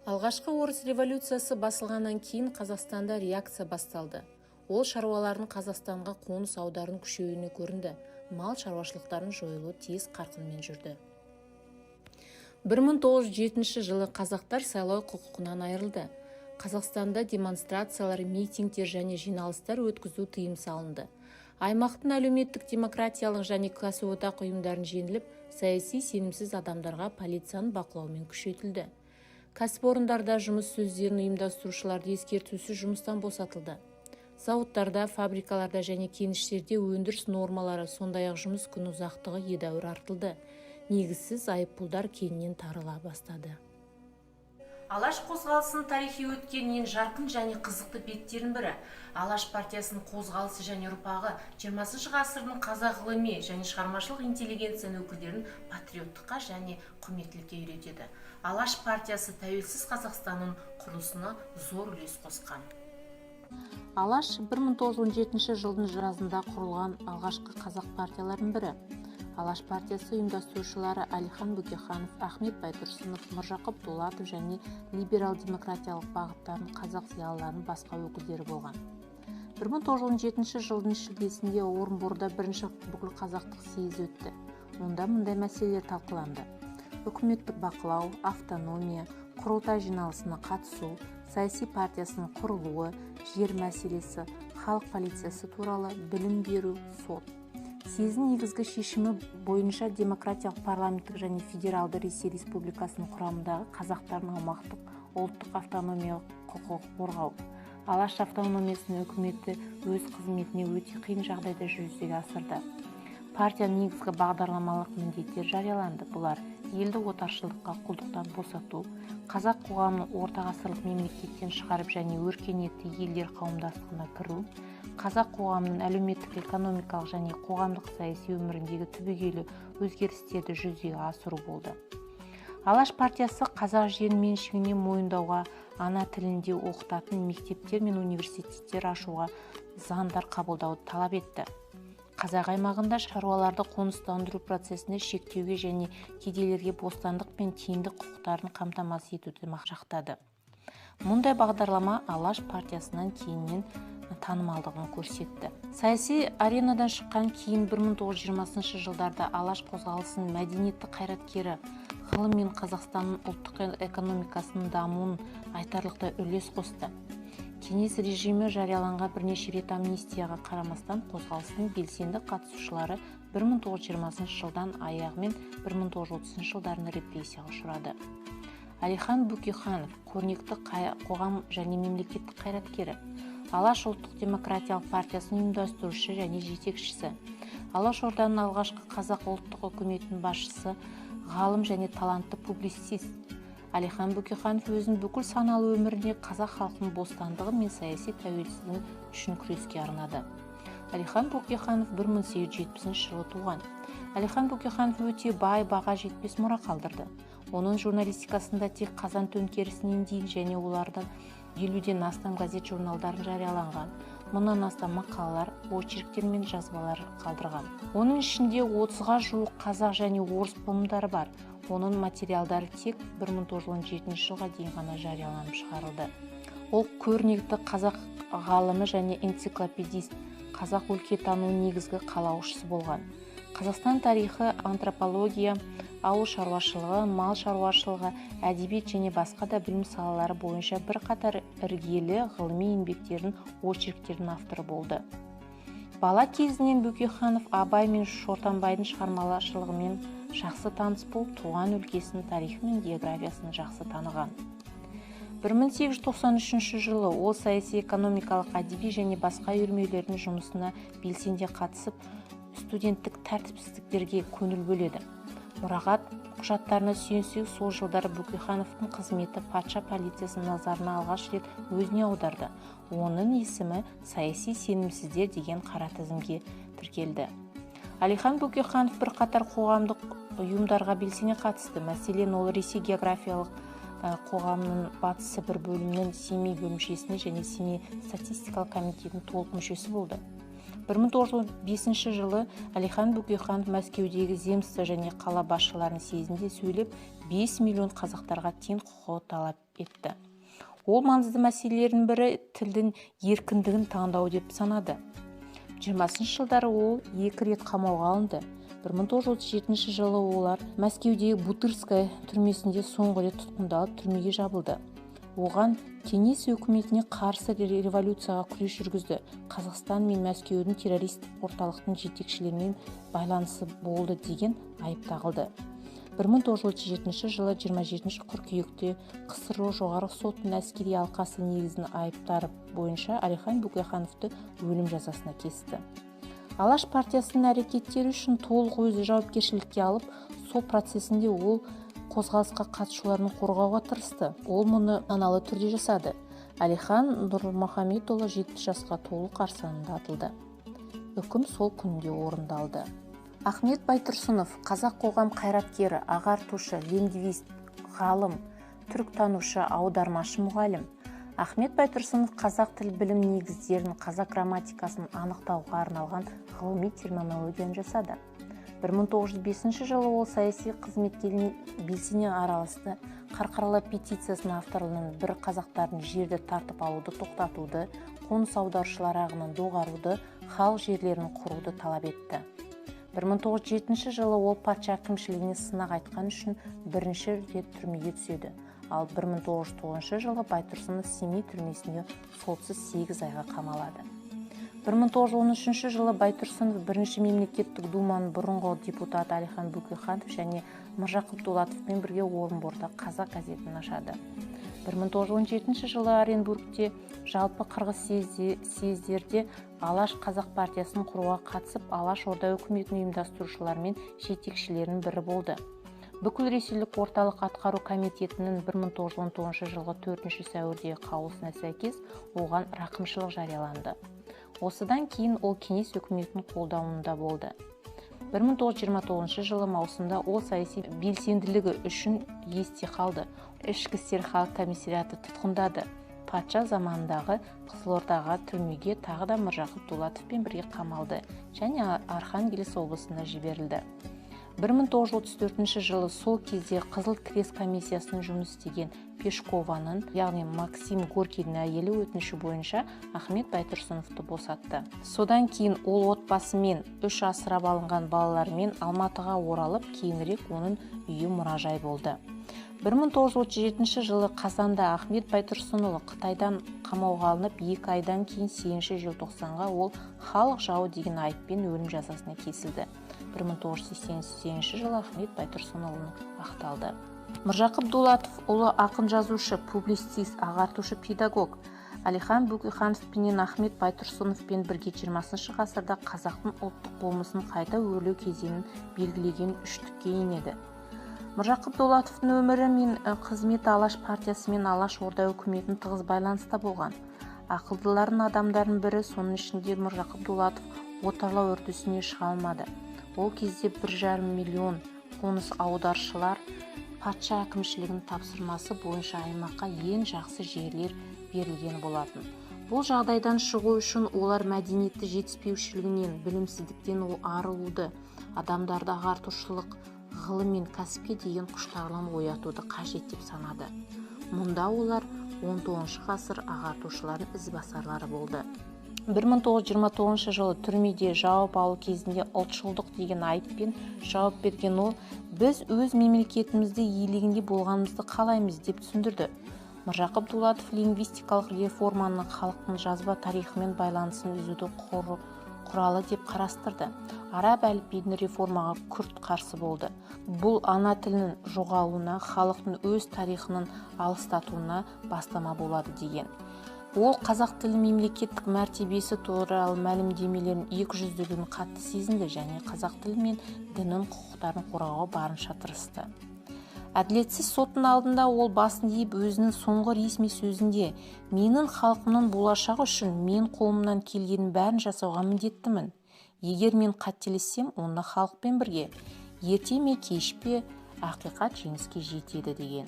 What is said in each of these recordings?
Алғашқы орыс революциясы басылғаннан кейін Қазақстанда реакция басталды. Ол шаруалардың Қазақстанға қоныс аударуының күшеюіне көрінді. Мал шаруашылықтарының жойылуы тез қарқынмен жүрді. 1907 жылы қазақтар сайлау құқығынан айырылды. Қазақстанда демонстрациялар, митингтер және жиналыстар өткізу тыйым салынды. Аймақтың әлеуметтік демократиялық және кәсіподақ ұйымдарын жеңіліп, саяси сенімсіз адамдарға полицияның бақылауымен күшейтілді. Кәсіпорындарда жұмыс сөздерін ұйымдастырушыларды ескертусіз жұмыстан босатылды. Зауыттарда, фабрикаларда және кеніштерде өндіріс нормалары, сондай-ақ жұмыс күні ұзақтығы едәуір артылды. Негізсіз айыппұлдар кеңінен тарала бастады. Алаш қозғалысының тарихи өткен ең жарқын және қызықты беттерінің бірі. Алаш партиясының қозғалысы және ұрпағы 20 ғасырдың қазақ ғылыми және шығармашылық интеллигенцияның өкілдерін патриоттыққа және құрметтілікке үйретеді. Алаш партиясы тәуелсіз Қазақстанның құрылысына зор үлес қосқан. Алаш 1917 жылдың жазында құрылған алғашқы қазақ партияларының бірі. Алаш партиясы ұйымдастырушылары Әлихан Бөкейханов, Ахмет Байтұрсынов, Міржақып Дулатов және либерал-демократиялық бағыттардың қазақ зиялыларының басқа өкілдері болған. 1917 жылдың шілдесінде Орынборда бірінші бүкілқазақтық съезд өтті. Онда мындай мәселелер талқыланды: үкіметтік бақылау, автономия, құрылтай жиналысына қатысу, саяси партиясының құрылуы, жер мәселесі, халық полициясы туралы, білім беру, сот. Съездің негізгі шешімі бойынша демократиялық парламенттік және федералды Ресей Республикасының құрамындағы қазақтардың аумақтық ұлттық автономиялық құқығын қорғау. Алаш автономиясының үкіметі өз қызметіне өте қиын жағдайда жүзеге асырды. Партияның негізгі бағдарламалық міндеттері жарияланды. Бұлар: елді отаршылдыққа, құлдықтан босату, қазақ қоғамын ортағасырлық мемлекеттен шығарып және өркениетті елдер қауымдастығына кіру, қазақ қоғамының әлеуметтік, экономикалық және қоғамдық саяси өміріндегі түбегейлі өзгерістерді жүзеге асыру болды. Алаш партиясы қазақ жерін меншігіне мойындауға, ана тілінде оқытатын мектептер мен университеттер ашуға заңдар қабылдауды талап етті. Қазақ аймағында шаруаларды қоныстандыру процесіне шектеуге және кедейлерге бостандық пен теңдік құқықтарын қамтамасыз етуді жақтады. Мұндай бағдарлама Алаш партиясынан кейіннен танымалдығын көрсетті. Саяси аренадан шыққан кейін 1920 жылдарда Алаш қозғалысының мәдениетті қайраткері ғылым мен Қазақстанның ұлттық экономикасының дамуын айтарлықтай үлес қосты. Кеңес режимі жарияланған бірнеше рет амнистияға қарамастан, қозғалыстың белсенді қатысушылары 1920 жылдан аяғымен 1930 жылдарында репрессияға ұшырады. Әлихан Бөкейханов – көрнекті қоғам және мемлекеттік қайраткері, Алаш ұлттық демократиялық партиясының ұйымдастырушы және жетекшісі, Алаш Орданың алғашқы қазақ ұлттық үкіметінің басшысы, ғалым және талантты публицист. Әлихан Бөкейханов өзінің бүкіл саналы өміріне қазақ халқының бостандығы мен саяси тәуелсіздігі үшін күреске арнады. Әлихан Бөкейханов 1870 жылы туған. Әлихан Бөкейханов өте бай, баға жетпес мұра қалдырды. Оның журналистикасында тек Қазан төңкерісінен дейін және олардан 50-ден астам газет, журналдарын жарияланған, мыңнан астам мақалалар, очерктер мен жазбалар қалдырған. Оның ішінде 30-ға жуық қазақ және орыс томдары бар. Оның материалдары тек 1917 жылға дейін ғана жарияланып шығарылды. Ол көрнекті қазақ ғалымы және энциклопедист, қазақ өлкетануының негізгі қалаушысы болған. Қазақстан тарихы, антропология, ауыл шаруашылығы, мал шаруашылығы, әдебиет және басқа да білім салалары бойынша бірқатар іргелі ғылыми еңбектердің, очерктердің авторы болды. Бала кезінен Бөкейханов Абай мен Шортанбайдың шығармашылығымен жақсы таныс болып, туған өлкесінің тарихы мен географиясын жақсы таныған. 1893 жылы ол саяси, экономикалық, әдеби және басқа үйірмелердің жұмысына белсенде қатысып, студенттік тәртіпсіздіктерге көңіл бөледі. Мұрағат құжаттарына сүйенсек, сол жылдары Бөкейхановтың қызметі патша полициясының назарына алғаш рет өзіне аударды. Оның есімі саяси сенімсіздер деген қара тізімге тіркелді. Әлихан Бөкейханов бірқатар қоғамдық ұйымдарға белсене қатысты. Мәселен, ол Ресей географиялық қоғамының Батыс Сібір бөлімінің Семей бөлімшесіне және Семей статистикалық комитетінің толық мүшесі болды. 1905 жылы Әлихан Бөкейханов Мәскеудегі земство және қала басшыларының съезінде сөйлеп, 5 миллион қазақтарға тең құқығы талап етті. Ол маңызды мәселелердің бірі тілдің еркіндігін таңдау деп санады. 20 жылдары ол 2 рет қамауға алынды. 1937 жылы олар Мәскеудегі Бутырская түрмесінде соңғы рет тұтқындалып түрмеге жабылды. Оған Кеңес өкіметіне қарсы революцияға күрес жүргізді. Қазақстан мен Мәскеудің террористік орталықтың жетекшілерімен байланысы болды деген айып тағылды. 1937 жылы 27 қыркүйекте КСРО жоғарғы сотының әскери алқасы негізін айыптары бойынша Әлихан Бөкейхановты өлім жазасына кесті. Алаш партиясының әрекеттері үшін толық өзі жауапкершілікке алып, сол процесінде ол қозғалысқа қатысушыларын қорғауға тырысты. Ол мұны саналы түрде жасады. Әлихан Нұрмұхамедұлы 70 жасқа толу қарсаңында атылды. Үкім сол күнде орындалды. Ахмет Байтұрсынов қазақ қоғам қайраткері, ағартушы, лингвист, ғалым, түріктанушы, аудармашы, мұғалім. Ахмет Байтұрсынов қазақ тіл білім негіздерін, қазақ грамматикасын анықтауға арналған ғылыми терминологияны жасады. 1905 жылы ол саяси қызметке белсене араласты. Қарқаралы петициясының авторларының бірі қазақтардың жерді тартып алуды тоқтатуды, қоныс аударушылар ағынын доғаруды, халық жерлерін құруды талап етті. 1907 жылы ол патша әкімшілігіне сынақ айтқан үшін бірінші рет түрмеге түседі. Ал 1909 жылы Байтұрсынов Семей түрмесінде сотсыз 8 айға қамалады. 1913 жылы Байтұрсынов бірінші мемлекеттік думаның бұрынғы депутаты Әлихан Бөкейханов және Міржақып Дулатовпен бірге Орынборда Қазақ газетін ашады. 1917 жылы Оренбургте жалпы қырғыз съездерде Алаш қазақ партиясын құруға қатысып, Алаш Орда үкіметін ұйымдастырушылар мен жетекшілерінің бірі болды. Бүкіл Ресейлік орталық атқару комитетінің 1919 жылғы 4 сәуірдегі қаулысына сәйкес оған рақымшылық жарияланды. Осыдан кейін ол кеңес үкіметінің қолдауында болды. 1929 жылы маусымда ол саяси белсенділігі үшін есте қалды. Ішкі істер халық комиссариаты тұтқындады. Патша заманындағы Қызылордаға түрмеге тағы да Міржақып Дулатовпен бірге қамалды және Архангельск облысына жіберілді. 1934 жылы сол кезде Қызыл Крест комиссиясының жұмыс істеген Пешкованың, яғни Максим Горькийдің әйелі өтініші бойынша Ахмет Байтұрсыновты босатты. Содан кейін ол отбасымен, 3 асырап алынған балаларымен Алматыға оралып, кейінірек оның үйі мұражай болды. 1937 жылы қазанда Ахмет Байтұрсынұлы Қытайдан қамауға алынып, 2 айдан кейін 8 желтоқсанға ол халық жауы деген айыппен өлім жазасына кесілді. 1988 жылы Ахмет Байтұрсынұлы ақталды. Міржақып Дулатов ұлы ақын жазушы, публицист, ағартушы, педагог. Әлихан Бөкейхановпенен Ахмет Байтұрсыновпен бірге 20 ғасырда қазақтың ұлттық болмысын қайта өрлеу кезеңін белгілеген үштікке енеді. Міржақып Дулатовтың өмірі мен қызметі Алаш партиясы мен Алаш Орда үкіметінің тығыз байланыста болған. Ақылдылардың адамдардың бірі, соның ішінде Міржақып Дулатов отарлау үрдісіне шыға алмады. Ол кезде 1,5 миллион қоныс аударшылар патша әкімшілігінің тапсырмасы бойынша аймаққа ең жақсы жерлер берілген болатын. Бұл жағдайдан шығу үшін олар мәдениетті жетіспеушілігінен, білімсіздіктен арылуды, адамдарды ағартушылық, ғылым мен кәсіпке деген құштарлығын оятуды қажет деп санады. Мұнда олар 19 ғасыр ағартушыларының ізбасарлары болды. 1929 жылы түрмеде жауап алу кезінде ұлтшылдық деген айыппен жауап берген ол, біз өз мемлекетімізді иелігінде болғанымызды қалаймыз деп түсіндірді. Міржақып Дулатов лингвистикалық реформаның халықтың жазба тарихымен байланысын үзуді құралы деп қарастырды. Араб әліпбиінің реформаға күрт қарсы болды. Бұл ана тілінің жоғалуына, халықтың өз тарихының алыстатуына бастама болады деген. Ол қазақ тілі мемлекеттік мәртебесі туралы мәлімдемелердің екіжүзділігін қатты сезінді және қазақ тілі мен діннің құқықтарын қорғауға барынша тырысты. Әділетсіз соттың алдында ол басын иіп өзінің соңғы ресми сөзінде «Менің халқымның болашағы үшін мен қолымнан келгеннің бәрін жасауға міндеттімін. Егер мен қателессем, онда халықпен бірге. Ерте ме, кеш пе, ақиқат жеңіске жетеді» деген.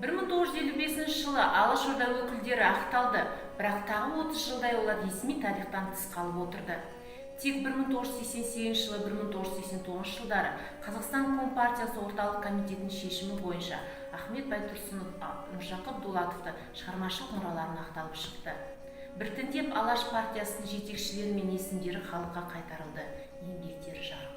1955 жылы Алашорда өкілдері ақталды, бірақ тағы 30 жылдай олар ресми тарихтан тыс қалып отырды. Тек 1988 жылы, 1989 жылдары Қазақстан Компартиясы Орталық Комитетінің шешімі бойынша Ахмет Байтұрсынов, Міржақып Дулатовты шығармашылық мұраларын ақталып шықты. Біртіндеп Алаш партиясының жетекшілері мен есімдері халыққа қайтарылды, еңбектері жарық